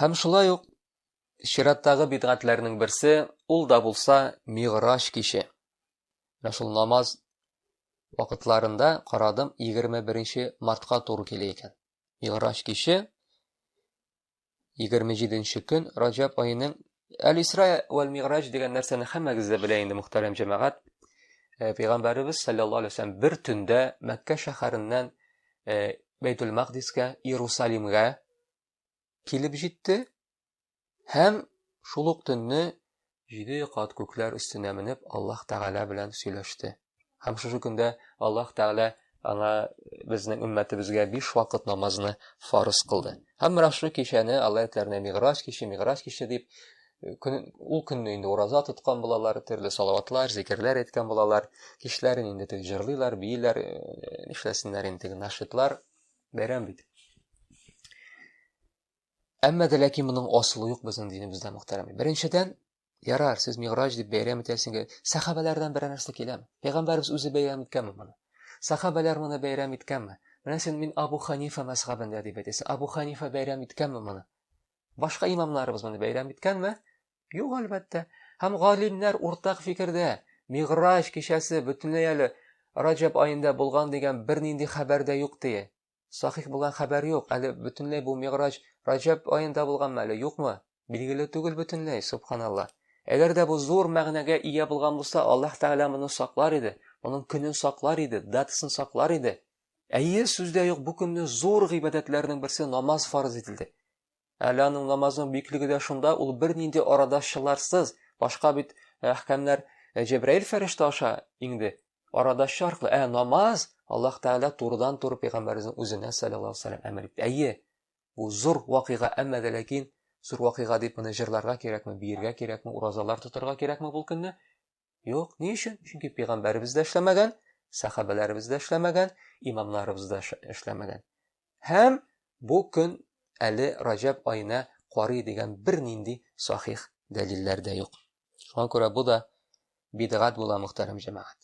Һәм шулай ук чираттагы бидгатьләрнең берсе, ул да булса Мигъраҗ киче. Менә шул намаз вакытларында карадым, 21 мартка туры килә икән. Мигъраҗ киче 27 көн Раҗаб аеның Әл-Исра вәл Мигъраҗ дигән нәрсәне һәммәгез дә белә инде, мөхтәрәм җәмәгать. Э, Пәйгамбәребез саллаллаһу алейһи вәсәлләм бер төндә Мәккә шәһәреннән э, Бәйтул Мәкъдискә, Иерусалимгә килеп җитте һәм шул ук төнне җиде кат күкләр өстенә менеп Аллаһ Тәгалә белән сөйләште. Һәм шушы көндә Аллаһ Тәгалә аңа безнең өммәтебезгә биш вакыт намазны фарыз кылды. Һәм менә шушы кичәне Алла әтләренә Миграҗ киче, Миграҗ киче дип көн, ул көнне инде ураза тоткан булалар, төрле салаватлар, зикерләр әйткән булалар. Кичләрен инде теге җырлыйлар, бииләр, э, нишләсеннәр инде теге нашитлар. Бәйрәм бит. Әмма дә ләкин моның асылы юк безнең динебездә, мөхтәрәм. Беренчедән, ярар, сез Миграҗ дип бәйрәм итәсең, сәхабәләрдән берәр нәрсә киләме? Пәйгамбәребез үзе бәйрәм иткәнме моны? Сәхабәләр моны бәйрәм иткәнме? Менә син мин Абу Ханифа мәзхәбендә дип әйтәсең. Абу Ханифа бәйрәм иткәнме моны? Башка имамнарыбыз моны бәйрәм иткәнме? Юк, әлбәттә. Һәм галимнәр уртак фикердә, Миграҗ кичәсе бөтенләй әле Раҗаб аенда булган дигән бернинди хәбәр дә юк дие. Сахих булган хәбәр юк. Әле бөтенләй бу Миграҗ Раҗаб аенда булганмы әле, юкмы? Билгеле түгел бөтенләй, субханалла. Әгәр дә бу зур мәгънәгә ия булган булса, Аллаһ Тәгалә моны саклар иде, моның көнен саклар иде, датасын саклар иде. Әйе, сүз дә юк, бу көнне зур гыйбадәтләрнең берсе намаз фарыз ителде. Әле аның намазының бөеклеге дә шунда, ул бернинди арадашчыларсыз, башка бит э, әхкамнәр э, Җәбраил фәрештә аша иңде. Арадашчы аркылы. Ә намаз Аллаһ Тәгалә турыдан-туры пәйгамбәребезнең үзенә саллаллаһу алейһи вәсәлләм әмер итте. Әйе, бу зур вакыйга, әмма дә ләкин зур вакыйга дип моны җырларга кирәкме, биергә кирәкме, уразалар тотарга кирәкме бу көнне? Юк, ни өчен? Чөнки пәйгамбәребез дә эшләмәгән, сәхабәләребез дә эшләмәгән, имамнарыбыз да эшләмәгән. Һәм бу көн әле Раҗәб аена карый дигән бернинди сахих дәлилләр дә юк. Шуңа күрә бу да бидгать була, мөхтәрәм җәмәгать.